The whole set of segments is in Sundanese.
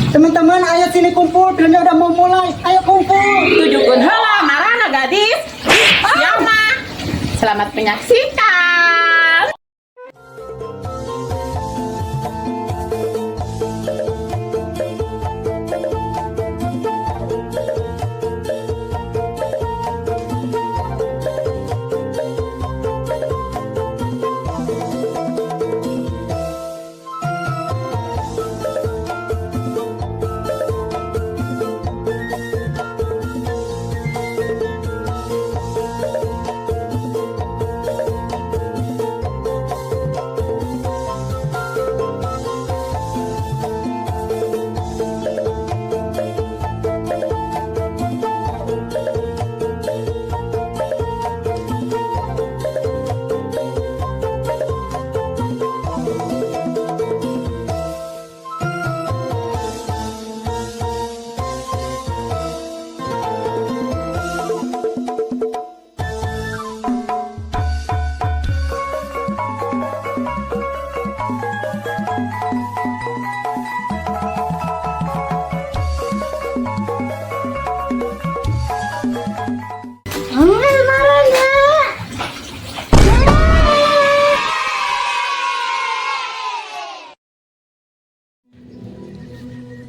Teman-teman, ayo sini kumpul, filmnya udah mau mulai. Ayo kumpul. Tujukeun heula marana gadis. Siapa? Selamat menyaksikan. Marana.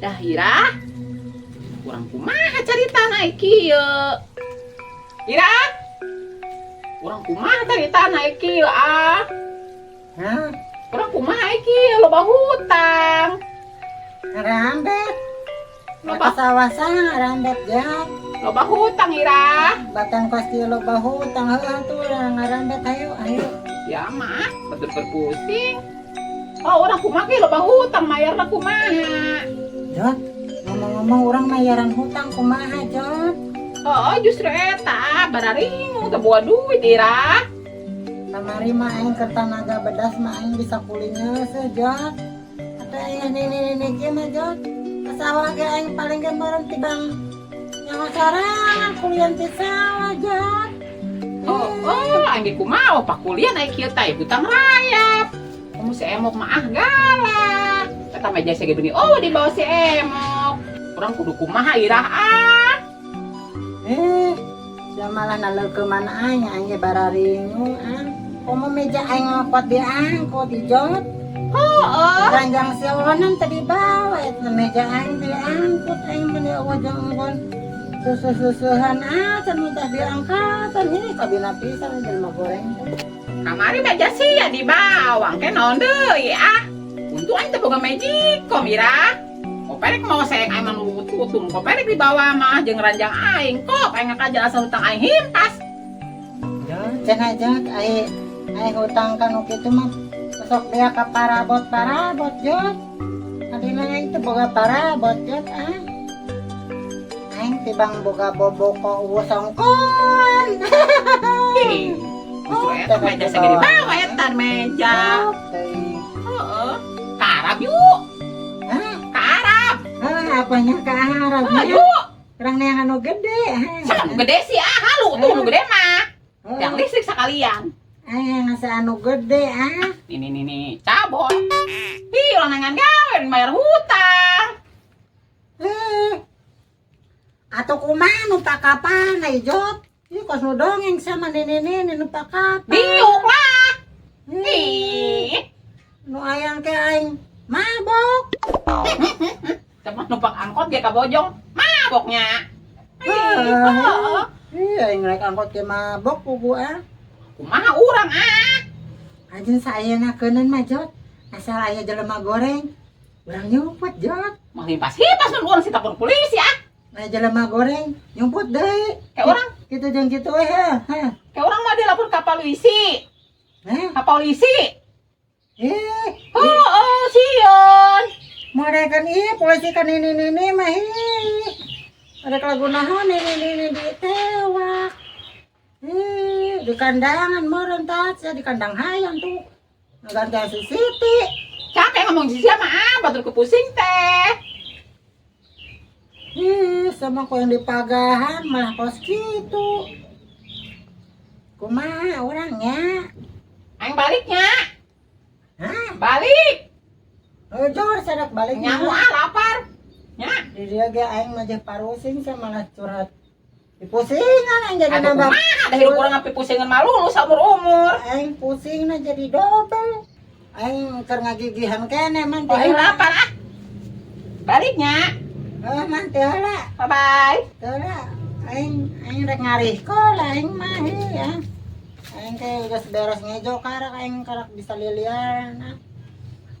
Dah Ira. Kurang kumaha carita naik kieu. Ira. Kurang kumaha carita naik kieu ah. Hah? Kurang kumaha kieu loba hutang. Rambet. Loba Sawah-sawah rambet ya. Loba hutang Ira. Batang kos kieu loba hutang heuh atuh ngarambet ayo ayo. Ya mah, betul berpusing. Oh, urang kumaha ge loba hutang mayarna kumaha? Jot, ngomong-ngomong urang mayaran hutang kumaha, Jot? Oh, justru eta bararingung teu boga duit Ira. Kamari mah aing keur tanaga bedas mah aing bisa kulinya seuh, Jot. Atau aing ini kieu mah, Jot. Ka sawah ge aing paling ge meureun tibang nyawa sorangan kulian ti sawah, Jot. Oh, aing ge kumaha pakulian aing kieu teh hutang rayap. Kamu si Emok mah ah galak. Eta meja saya gini, oh dibawa si Emok. Urang kudu kumaha Ira ah. Sia malah naleukeun mana aing, aing ge bararingung ah. Komo meja aing ngokot diangkut di Jot. Oh, Ranjang siawanan tadi bawa eta meja aing diangkut aing meni eueuh jeung enggon susuh-susuhan ah can mudah diangkatan ini kabina pisan jelema goreng teh. Kamari meja sia dibawa engke naon deui ah. Untung aing teu boga magicom Ira. Koperek mau sayang aing mah nu tutung, koperek dibawa mah jeung ranjang aing kok aing ngakaja asa hutang aing himpas. Jot cenah Jot aing aing hutang ka nu kitu mah sok beak ka parabot-parabot Jot. Adina aing teu boga parabot Jot ah. Aing tibang boga boboko eueuh songkon. Ih, justru eta meja saya dibawa eta meja. Teuing. Heeh. Ka Arab yuk. Hah? Ka Arab. Ah, apanya ke Arab? Ah, yuk. Urang neangan nu gede. Sama nu gede sih ah, halu tuh nu gede mah. Yang listrik sekalian. Aing ngasa anu gede ah. Nih nih nih nih, cabot. Ih, urang nangan gawe bayar hutang. Eh. Atau kumaha numpak kapan ai Jot? Ih kos nu dongeng sama nenek-nenek numpak kapan. Diuk lah. Eh, Ih, nu ayang ke aing mabok. Sama numpak angkot ge ka Bojong, maboknya. Ih, heeh. Ih, aing rek angkot ke mabok pugu ah. Kumaha urang ah? Anjeun saayana keuneun mah Jot. Asal aya jelema goreng, urang nyumput Jot. Mah himpas-himpas mun urang si telepon polisi ah. Aya jelema goreng, nyumput deui. Kayak orang, Kitu jeung kitu we heh. Heh. kayak orang mah dia lapor ke polisi. Heh. Ke polisi. Eh, Oh, sieun. mereka iya polisi kan ini mah ih. Ada lagu naon ini ditewak. Ih, di kandangan meureun tah sia di kandang hayam tuh. Ngagantian si Siti. Capek ngomong si siapa ah, batur kepusing teh. Ih, sama kok yang dipagahan malah kos gitu. Kumaha orangnya? Aing baliknya. Hah? Balik. Oh, jor sadak balik Nyamu ah lapar. Di dieu ge aing mah jeung parusing sama malah curhat. Dipusingan aing jadi Aduh, nambah. kumaha da hirup urang ngapi pusingan malulu saumur-umur. Aing pusing na jadi dobel. Aing keur ngagigihan kene man. Oh, aing lapar ah. Baliknya. Oh, man teu heula. Bye bye. Teu heula. Aing aing rek ngarihkol aing mah ya. Aing teh geus beres ngejo karak aing karak bisa liliar nah.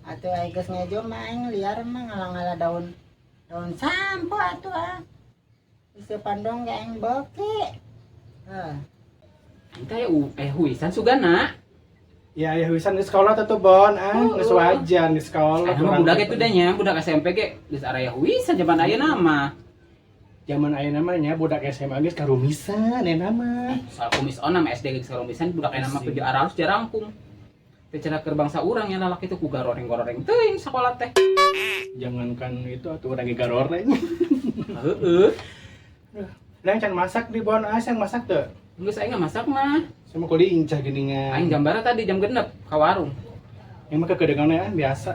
Atuh aing geus ngejo mah aing liar mah ngala-ngala daun daun sampo atuh ah. Bisa pandong ge aing beuki. Heh. Entah ya huisan sugana. Ya ya huisan di sekolah tuh Bon, ah, geus wajar di sekolah. Aya mah budak itu deh nya, budak SMP ge geus araya huisan zaman ayeuna mah. Zaman ayeuna mah nya budak SMA geus karumisan ayeuna mah. Soal kumis onam SD geus karumisan budak ayeuna mah pergi aralus jarangkung. Teh cenah keur bangsa urang nya lalaki teh ku garoreng-gororeng teuing sakola teh. Jangankan itu atuh urang ge garoreng. Heeh. Lah can masak di Bon, ah yang masak teu? Geus aing masak mah. Sama kuli incah geuningan. Aing gambarna tadi jam 6 ka warung. Yang mah kekedengan ah biasa.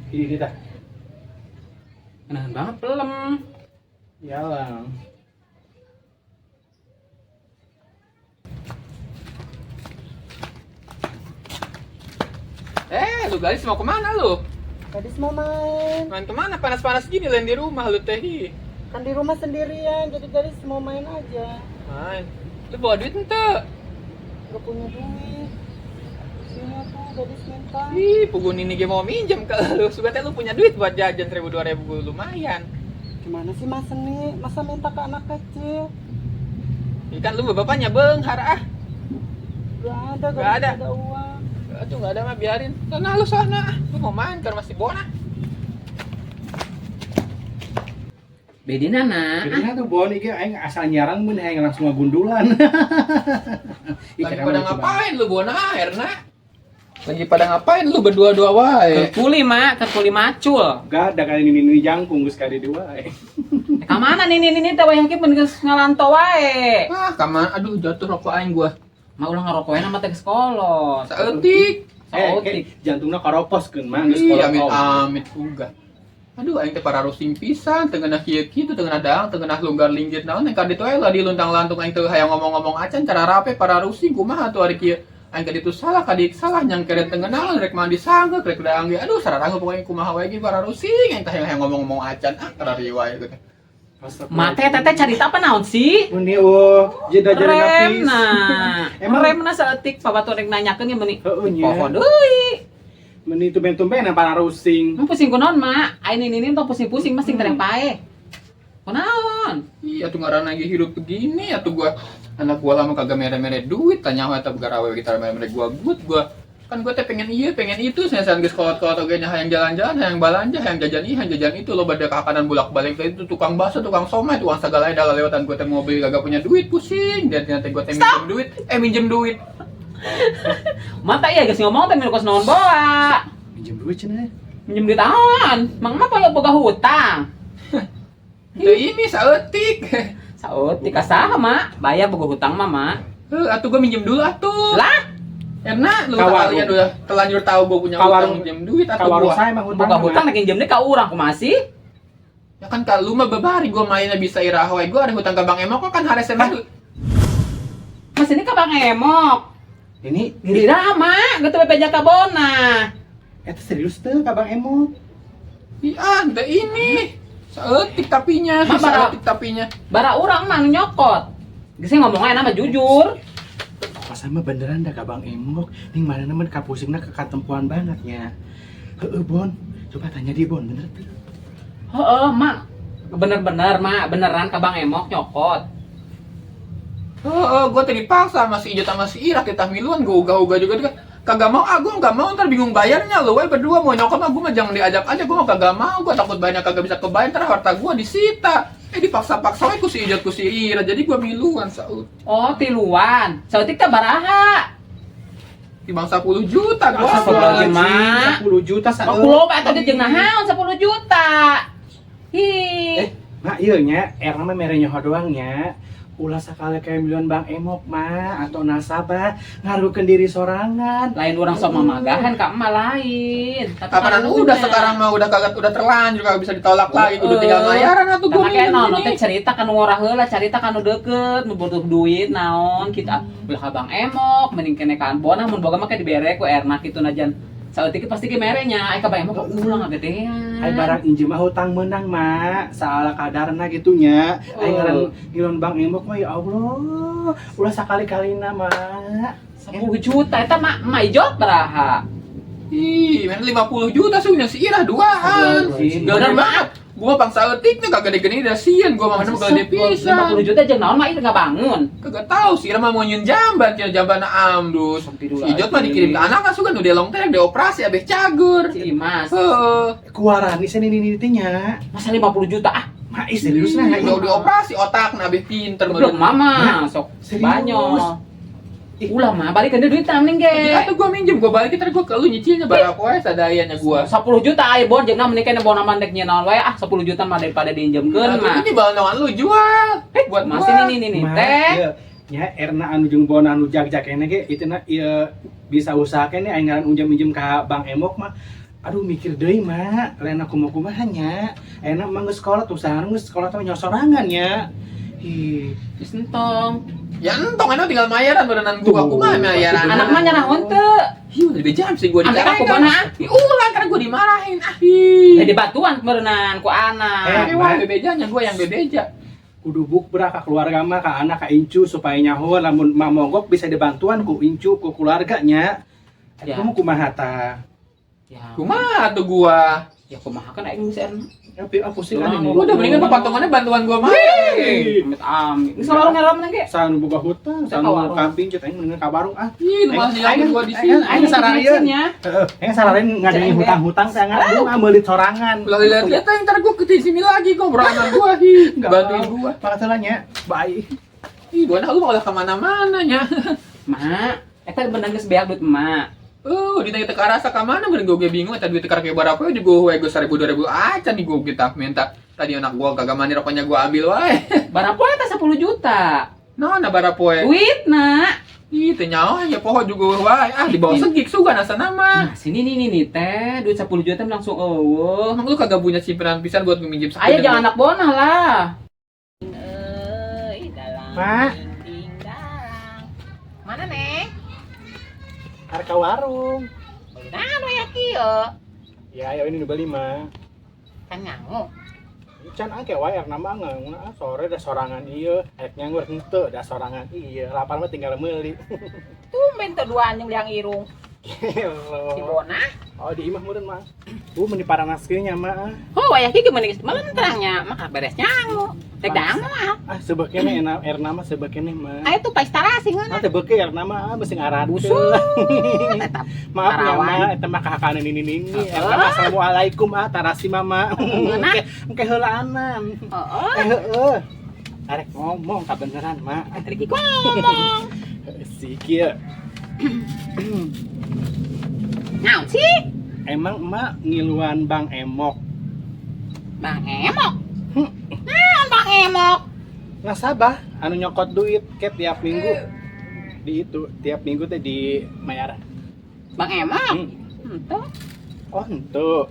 Ini tah. Kenahan banget pelem. Iyalah. Lu guys mau kemana lu? Gadis mau main. Main kemana? Panas-panas gini lain di rumah lu teh. Kan di rumah sendirian, jadi gadis mau main aja. Main. Lu bawa duit ente? Gak punya duit. Sini tuh gadis minta. Ih, pugun ini ge mau minjem ke lu. Suka teh lu punya duit buat jajan 1000 2000 lumayan. Gimana sih Mas Seni? Masa minta ke anak kecil? Ih, kan lu bapaknya benghar ah. Gak ada, Gak ada. Gak ada uang. Aduh, nggak ada mah biarin. Sana lu sana. Lu mau main kan masih bona. Bedina na. Jadi tuh Bon iki aing asal nyarang mun aing langsung ngagundulan. Ih, Lagi cara pada mah lucu banget. ngapain lu bona air nak? Lagi pada ngapain lu berdua-dua wae? Kerkuli mak, kerkuli macul. Gak ada kali ini jangkung geus kali dua wae. Ka mana nini nini teh wayang ki mun geus ngalanto wae. Ah, kaman aduh jatuh rokok aing gua. Mah ulah ngarokok mah teh geus kolot. Saeutik. Saeutik. Jantungna karoposkeun mah geus Ih, kolot. amit amit uga. Aduh, aing teh pararusing pisan, teu ngeunah kieu kitu, teu ngeunah daang, teu ngeunah lunggar linggir naon aing ka ditu we lah diluntang-lantung aing teu hayang ngomong-ngomong acan cara rape pararusing kumaha atuh ari kieu. Aing ka ditu salah ka dieu salah nyangkeret teu ngeunah rek mandi sanggeuk rek daang ge. Aduh, sararangeup pokoke kumaha wae ge pararusing aing teh hayang ngomong-ngomong acan ah karariwa ieu teh. Mate teteh carita apa naon sih? Meni oh, jeda jeda Rem napis. nah. Emang Remna saeutik pabatur rek nanyakeun ge meuni. Heueuh nya. Poho deui. Meni tumben-tumben pararusing. Mun pusing kunaon mak? Aing nini tong pusing-pusing mah sing tereng pae. Kunaon? Iya tuh ngaran lagi hidup begini atuh gua anak gua lama kagak mere-mere duit tanya we eta garawe kita mere-mere gua gut gua kan gua teh pengen iya pengen itu saya geus kolot-kolot oge nya hayang jalan-jalan hayang balanja hayang jajan ieu hayang jajan itu lo bada kakanan bolak-balik teh itu tukang bakso tukang somai tukang segala dah lewatan gua teh mau beli kagak punya duit pusing dan ternyata gua teh minjem duit minjem duit Mata iya geus ngomong teh minum kos naon boa. Minjem duit cenah. Minjem duit awan. Mang mah poyo boga hutang. Teu ini saeutik. Saeutik ka saha mak? Bayar boga hutang mah mak. Heuh atuh gua minjem dulu atuh. Lah, Enak lu Ka warung. kalian udah terlanjur tahu gua punya Ka hutang warung. minjem duit Ka atuh warung gua. saya mah hutang. boga hutang rek nginjem deui ka urang kumaha sih? Ya kan kalau lu mah babari gua mainnya bisa iraha wae gua ada hutang ke Bang Emok kan hari SMA duit. Mas ini ka Bang Emok. Ini Diri rama, gitu bebeja ka Bona. eta serius teu ka Bang Emok. Iya, ente ini. Saeutik tapinya, Ma, bara- saeutik tapinya. Bara urang mah nu nyokot. Geus ngomongnya nama jujur. Pas sama beneran dah ka Bang Emok. Ning mana nemen kapusingna ke katempuan banget nya. Heeh Bon, coba tanya di Bon bener teu? Heeh, mak. Bener-bener, mak, beneran ka Bang Emok nyokot. Heeh, gua tadi paksa sama si Ijot sama si Ira kita miluan gua ogah-ogah juga juga. Kagak mau, ah gua nggak mau ntar bingung bayarnya lu we berdua mau nyokot mah gua mah jangan diajak aja gua mah kagak mau, gua takut banyak kagak bisa kebayar ntar harta gua disita. Dipaksa-paksa we ku si Ijot ku si Ira jadi gua miluan saut. Oh, tiluan. Saeutik teh baraha. Di bangsa 10 juta gua. Astagfirullahaladzim, Mak. 10 juta Mah kulo eta teh jeung naon 10 juta. Hi. Mak ieu nya, erna mah mere nyoho doang nya. Ulah sakali kayak milion Bang Emok mah atau nasabah ngaruhkeun diri sorangan. Lain orang sok mamagahan ka emak lain. Tapi Kapanan karunya. udah sekarang mah udah kagak, udah terlanjur, kagak bisa ditolak lagi, udah tinggal bayaran atuh gua Karena kayak minjem naon sini. Teh cerita kan ngorah heula, cerita kan nu deket, nu butuh duit naon kitu, ah, ulah ka Bang Emok mending kene kan bona mun boga mah kayak dibere ku Erna kitu najan saeutik pasti ge merenya, ai ka Bang Emok ulah ngagedean. Ai barang injem mah hutang menang mah, saala kadarna gitu nya. Ai ngaran ngilon Bang Emok mah ya Allah, ulah sakali-kalina mah. 10 juta eta mah mah ijot baraha? Ih, mana 50 juta sih punya si Irah duaan. Astagfirullahaladzim. Gak Bener, maaf. Gua mah bangsa eutik nih kagak gede dah sieun gua mah mana gede pisan. 50 juta jeung naon mah ieu nggak bangun. Kagak tahu si Irah mah mau nyieun jamban, cenah jamban amdus. Si Ijot mah dikirim ke anak kan sugan udah long teh dioperasi abeh cagur. Si Imas. Heeh. Kuarani sih nini nini nya. Masa 50 juta ah? Mak ih serius nah. Udah dioperasi otak nah abeh pinter Belum mama sok Serius? banyak. Ulah mah balikan duit mending ge. Ya tuh gua minjem, gua balikin ntar gua ke lu nyicilnya barang poe sadayanya gua. 10 juta aya bon jeung mending kene bon mandek nyeun naon wae ah, 10 juta mah daripada diinjemkeun Nah, mah. ini balongan lu jual. Buat Masih gua. nih nih nih Ma, teh. ieu, nya Erna anu jeung bona anu jag-jag kene ge itu na ieu bisa usaha kene aing ngaran unjem-injem ka Bang Emok mah. Aduh mikir deui mah, lain aku mau kumaha nya. Enak mah geus sekolah tuh usaha geus sekolah teh nyosorangan nya. Ih, Geus entong. Ya entong enak tinggal mayaran berenang gua, aku mah mayaran. Anak mah nyarah henteu. Ih, lebih jam sih gua Ambil aku dicarekan. bona. Ih, ulang karena gua dimarahin. Ah, ih. Jadi batuan meureunan ku anak. Eh, wah, bebejanya gua yang bebeja. Kudu bukber ka keluarga mah ka anak ka incu supaya nyaho lamun mak mogok bisa dibantuan ku incu ku keluarganya. Ya. Aku mau kumaha tah? Ya. Kumaha tuh gua? Ya kumaha kan aing geus Erna. Tapi aku sih kan ini. Udah mendingan papatongannya bantuan gua mah. Amit amit. Ini sawarung ngeram ge. Sanu boga hutang, Ka sanu warung. kambing cek aing mendingan ka warung ah. Ih, lu masih yakin gua di sini. Aing sarareun. Ya. Heeh, aing sarareun ngadengi hutang-hutang teh ngan ah meulit sorangan. Lah lihat-lihat aja, ntar gua ke sini lagi gua ngobrol sama gua, hi. Nggak Bantuin mau. gua. Masalahnya, bye. Ih, gua nah lu malah kemana-mana nya. Mak, eta bener geus beak duit emak. Oh, ditanya teka rasa ka mana meureun gua ge bingung eta duit teka kayak berapa juga gua we gua 1000 2000 aja nih gua kita minta. Tadi anak gua kagak mandi rokoknya gua ambil wae. Barapoe eta 10 juta. Naon barapoe? Duit nak. Ih, teu nyaho ya poho juga wae. Ah, di bawah segik sugan asana mah. Nah, sini nih nih nih teh, duit 10 juta langsung eueuh. Emang lu kagak punya simpenan pisan buat minjem Ayo jangan anak bonah lah. Mak. Mana neng? Harga warung. Nah, nu ya kieu. Ya, ayo ini dibeli mah. Kan ngangu. Can angke wae er nama ngang ah, sore dah sorangan ieu, rek nyanggur henteu dah sorangan ieu. Lapar mah tinggal meuli. Tumben teu dua anjing liang irung. Si Bona. Oh, di imah meureun mah. Meni paranas kieu nya mah. Oh, wayah kieu mending geus melentrangnya, maka beres nyangu. Rek dangu ah. Ah, seubeuh keneh enak erna mah seubeuh keneh mah. Ayo tuh paistarasi ngeunah. Ah, teh beuki erna mah ah, beusi ngaradul. Busuk tetap. Maaf ya Parawan. ma, eta mah kakakna nini nini. Erna mah assalamualaikum ah tarasi mama. Ngeunah. Engke engke heulaanan. Heeh. Eh heeh. Arek ngomong kabeneran mak. Tadi ngomong. Si kieu. Naon sih? Emang emak ngiluan Bang Emok? Bang Emok. Naon Bang Emok? Nasabah anu nyokot duit ke tiap minggu di itu tiap minggu teh di mayaran. Bang Emok. Hmm. Henteu. Oh henteu.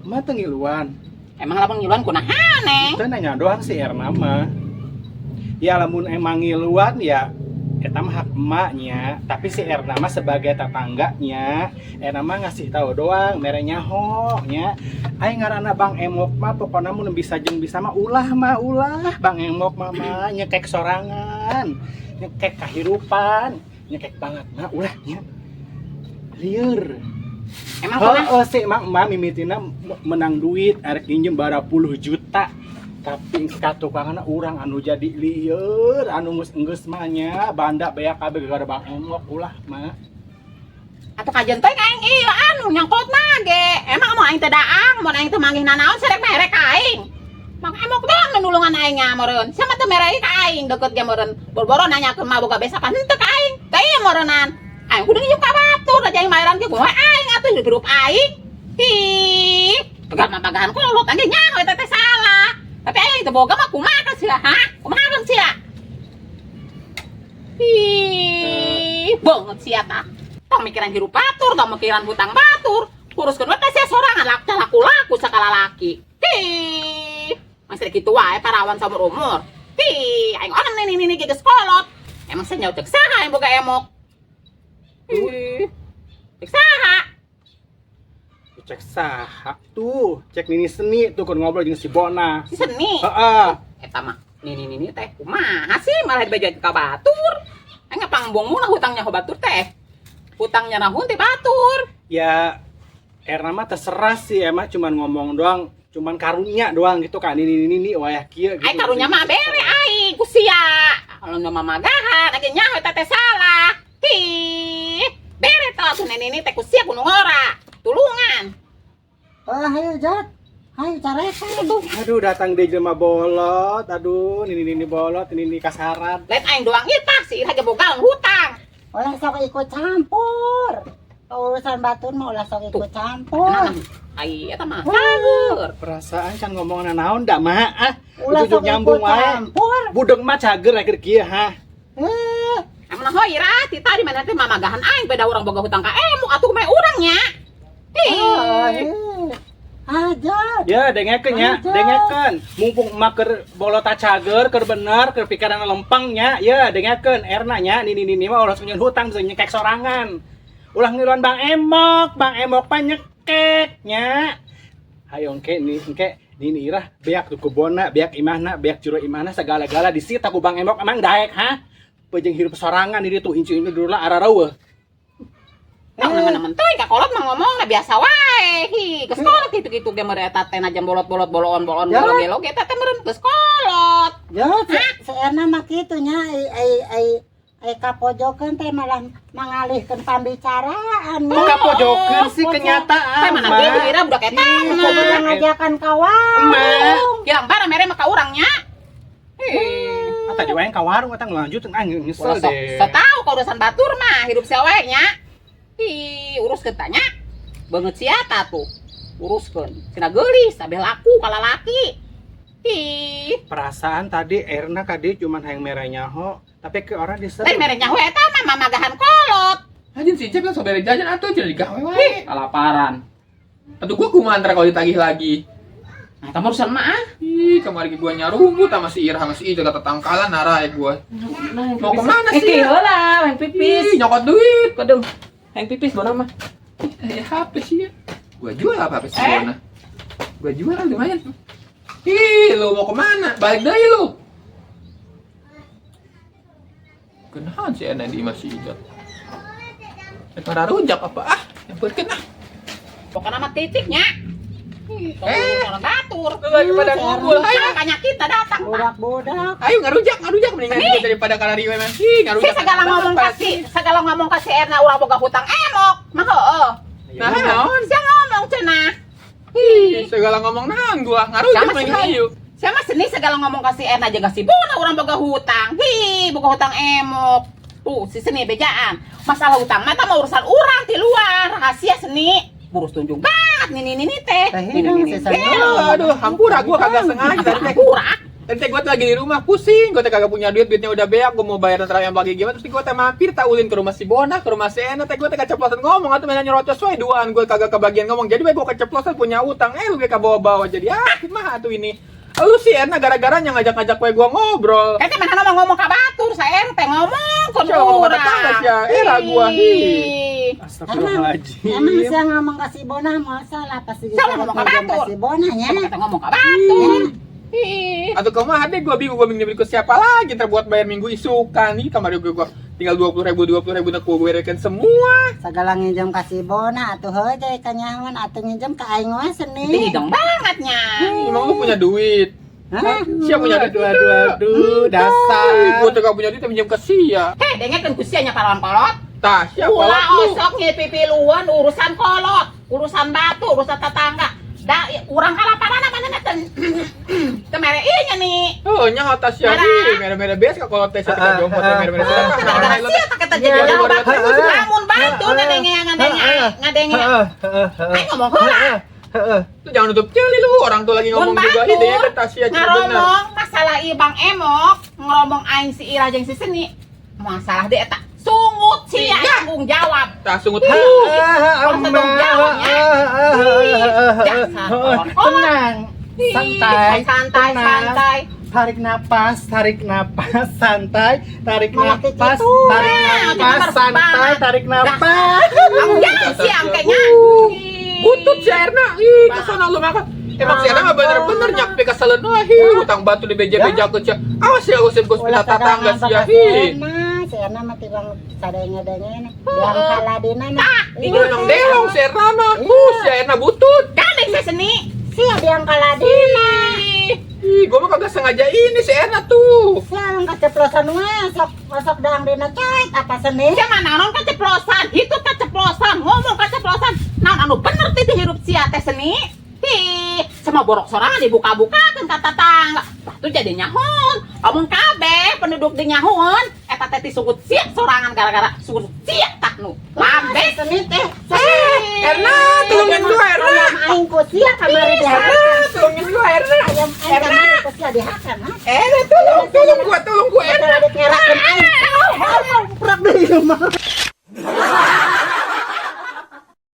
Emak teh ngiluan. Emang lapang ngiluan kunaha neng? Itu nanya doang sih Erna mah. Ya lamun emang ngiluan ya eta mah hak emaknya, tapi si Erna mah sebagai tetangganya, Erna mah ngasih tahu doang, mere nyaho nya. Aing ngaranna Bang Emok mah pokona mun bisa jeung bisa mah ulah Bang Emok mah mah nyekek sorangan, nyekek kahirupan, nyekek banget mah ulah nya. Lieur. Emang kunaha? Heeh sih emang emak mimitina menang duit arek nginjem bara puluh juta. Tapi katukangan urang anu jadi lieur anu geus enggeus mah nya banda beak kabeh gara-gara Bang Emok ulah mah. Atuh kajen teh aing ieu anu nyangkotna ge. Emang mau aing teh daang, mun aing teh manggih nanaon serek merek ka aing. Mang Emok doang nu nulungan aing nya meureun. Siapa teh merek ka aing deket ge meureun. Boro-boro nanyakeun mah boga besakan henteu ka aing. Teh ieu meureunnan. Aing kudu nginjem ka batur da aing mayaran ge kumaha aing atuh hidup aing. Hi, pegang mah pagahan kolot anjing nyaho eta teh salah. Tapi aing teh boga mah kumaha sia, ha? Kumaha sia? Ih, banget sih eta. Tong mikiran hirup batur, tong mikiran hutang batur. Uruskeun we teh sia sorangan laku-laku sakala laki. Ih, masih kitu wae parawan saumur umur. Ih, aing onam nini nini geus kolot. Emang sia nyaho cek saha yang boga emok? Ih, cek saha? Cek saha tuh, cek Nini Seni tuh keur ngobrol jeung si Bona. Si Seni. Heeh. Eta mah nini nini teh kumaha sih malah dibejakeun ka batur. Aing ngapangbong muna hutangnya ka batur teh. Hutangnya nahun teh batur. Ya Erna mah terserah sih, emang cuman ngomong doang, cuman karunya doang gitu kan. Nini nini wayah kieu gitu. Aing karunya mah bere aing ku sia. Kalau nu mamagahan aing nyaho eta teh salah. Hi. Bere teh atuh nini nini teh ku sia ku nu ngora. Tulungan. Oh, hayu Jot. Hayu carekan. Aduh, datang deh jelema bolot. Aduh, nini nini bolot, nini nini kasaran. Lain aing doang ieu tah si Ira ge boga hutang. Ulah sok ikut campur. Urusan batur mah ulah sok ikut campur. Nah, ai eta mah cager. Perasaan can ngomong naon dak mah ah. Ulah Ujug sok nyambung ikut wae. campur. Budeg mah cager akhir kieu ha. Eh, Emang ho Ira ti tadi mana teh mamagahan aing beda urang boga hutang ka emok atuh kumaha urang nya. oh, Ih. eh. Ah, Jot. Ya, dengekeun nya, Aja. dengekeun. Mumpung emak keur bolot cager, keur bener, keur pikiran lempeng nya. Ya, dengekeun Erna nya, nini nini mah ulah nyieun hutang bisa nyekek sorangan. Ulah ngiluan Bang Emok, Bang Emok pan nyekek nya. Hayo engke ni engke nini Irah beak tuh kebonna, beak imahna, beak jero imahna segala-gala disita ku Bang Emok emang daek ha? Pejeng hirup sorangan ini tuh incu ini dulu lah araraueuh. Tah nemen-nemen teuing ka kolot mah ngomongna biasa wae. Hi, geus kolot kitu-kitu ge mere eta teh najan bolot-bolot boloon-boloon Ya. gelo-gelo ge eta teh meureun geus kolot. Jot, si Erna mah kitu nya ai ai ai ai kapojokeun teh malah mengalihkan pembicaraan. Kok kapojokeun sih kenyataan, Teh mana Mak? kitu Ira budak eta Ih, mah. kok Kudu ngajakan ka warung. Emak. Kirang bara mere mah ka urang nya. Ih. Ah, tadi wae ka warung eta ngelanjut ah nyesel Ulah sok deh. so tau ka urusan batur mah hidup sia wae nya. Ih, uruskeun tanya. Beungeut sia ta tuh. Uruskeun. Cenah geulis abeh laku ka lalaki. Ih, Perasaan tadi Erna kadi cuman hayang merah nyaho, tapi ke orang diseru. lain mere nyaho eta mah mamagahan kolot. Anjing si Cep langsung bere jajan atuh jadi digawe wae. Kalaparan. Atuh gua kumaha ntar kalau ditagih lagi. Nah, eta mah urusan mah ah. Ih, kemarin gua nyarumbut sama si Irah sama si Ijol kata tangkalan nara ya gua. Mau kemana sih? Eh, heula, hayang pipis. Ih, nyokot duit. Aduh, hayang pipis bona mah. Eh, HP sih ya. Gua jual apa HP sih Eh? Bona? Gua jual lah lumayan. Ih, lu mau kemana? Balik deh lu. Kenahan si Ena di masih Ijol. Eh, rujak apa? Ah, yang berken ah. Pokoknya mah titiknya. Ih, Eh. orang batur. Lu lagi pada ngumpul, ayo. Makanya kita datang. Pak. Budak-budak. Ayo ngarujak, ngarujak mendingan Nih. juga daripada karari we mah. Ih, ngarujak. Si segala ngomong kasih, segala ngomong kasih Erna urang boga hutang emok. Mah heueuh. Nah, naon? Sia ngomong cenah. Ih, segala ngomong naon gua, ngarujak Sama mendingan sih. ayo. Sia mah seni segala ngomong kasih Erna jaga si Bona urang boga hutang. Hi, boga hutang emok. Tuh, si seni bejaan. Masalah hutang mah mah urusan urang di luar, rahasia seni. Burus tunjung banget nih nih nih teh. Teh, Nih, hidung nih, si nih, seni. gelo. Aduh, hampura gua kagak sengaja tadi teh. Hampura. Tadi teh gua tuh lagi di rumah pusing, gua teh kagak punya duit, duitnya udah beak, gua mau bayar ntar yang pagi gimana, terus gua teh mampir tak ulin ke rumah si Bona, ke rumah si Ena, teh gua teh keceplosan ngomong atau mainan nyerocos we duaan, gua kagak kebagian ngomong. Jadi we gua keceplosan punya utang, eh lu ge kabawa-bawa jadi ah kumaha tuh ini. Lu si Erna gara-garanya ngajak-ngajak we gua ngobrol. Kayaknya mana ngomong ngomong ka batur, saya teh ngomong kon Siapa ngomong ka tetangga sia, era gua, hi. Ih. Astagfirullahaladzim. Emang saya ngomong ke si Bona mau salah pasti Salah ngomong ke minjem ke batur. si Bona nya. Sama kita ngomong ka batur. Ih. Atau kumaha deh gua bingung gua minjem duit ke siapa lagi ntar buat bayar minggu isukan nih kamar gua tinggal 20.000 20.000 nak gua berekan semua. Segala nginjem ka si Bona atuh heuh kanyahoan atuh nginjem ka aing we seni. Itu hidung banget nya. Emang lu punya duit? Hah? Siapa punya duit? Aduh, aduh, aduh, dasar. Gua tuh gak punya duit minjem ke sia. Heh, dengekeun ku sia nya parawan kolot. Tah, siapa Ulah lu? osok ngipipiluan urusan kolot, urusan batu, urusan tetangga. Da urang kalaparan mana teh teu mere ieu nya nih. Oh, nya atas sia Merah. ih, mere-mere bees ka kolot teh sia tika jompo teh mere-mere sedekah. Gara-gara sia tak kita jadi Iya. jauh batu. Lamun batu ngadenge ngadenge ngadenge. Aing ngomong heula. Lu jangan nutup ceuli lu, orang tuh lagi ngomong Mun juga batur, ide ke Tasya cuma bener. ngaromong masalah ieu Bang Emok, ngomong aing si Ira jeung si Seni. Masalah deh eta. Sungut sia tanggung jawab. Tah sungut. Ah, Orang tanggung jawab, ya. Dasar kolot. Tenang, Ih, santai, santai, tenang. Santai. Tarik napas, santai, tarik Malah napas, gitu. tarik Nah, napas, bener santai, banget. tarik napas. Tanggung jawab sih angkenya. Butut si Erna. Ih, kesana lu makan. Emang si Erna mah bener-bener nyakpe keselen wah, hi, hutang batu di beja-beja ke sia. Awas ya gosip gosip Ulah tetangga kadangan sia. ka Hi. si Erna, si Erna mah tibang sadenge-denge biang kaladina mah. Delong delong si Erna mah. Si Erna butut. Gandeng saya seni. Sia biang kaladina. Ih, gua mah kagak sengaja ini si Erna tuh. Sia lang keceplosan we sok sok daang dina coet apa seni. Sia mah naon keceplosan, itu keceplosan, ngomong keceplosan. Naon anu bener teh hirup sia teh seni. Hi, sama borok sorangan dibuka-bukakeun ka tatangga. Batu jadi nyahoon. Omong kabeh penduduk di nyahoon, eta teh sungut sia sorangan gara-gara sungut sia tah nu. Lambe Seni teh. Erna, tolongin gua, Erna. Ayam aing ku sia kamari dihakan. Erna, tolongin gua Erna. Ayam aing kamari ku sia dihakan, ha? Erna, tolong, tolong gua, tolong gua Erna. Masalah dek ngerakeun aing. Prak deui mah.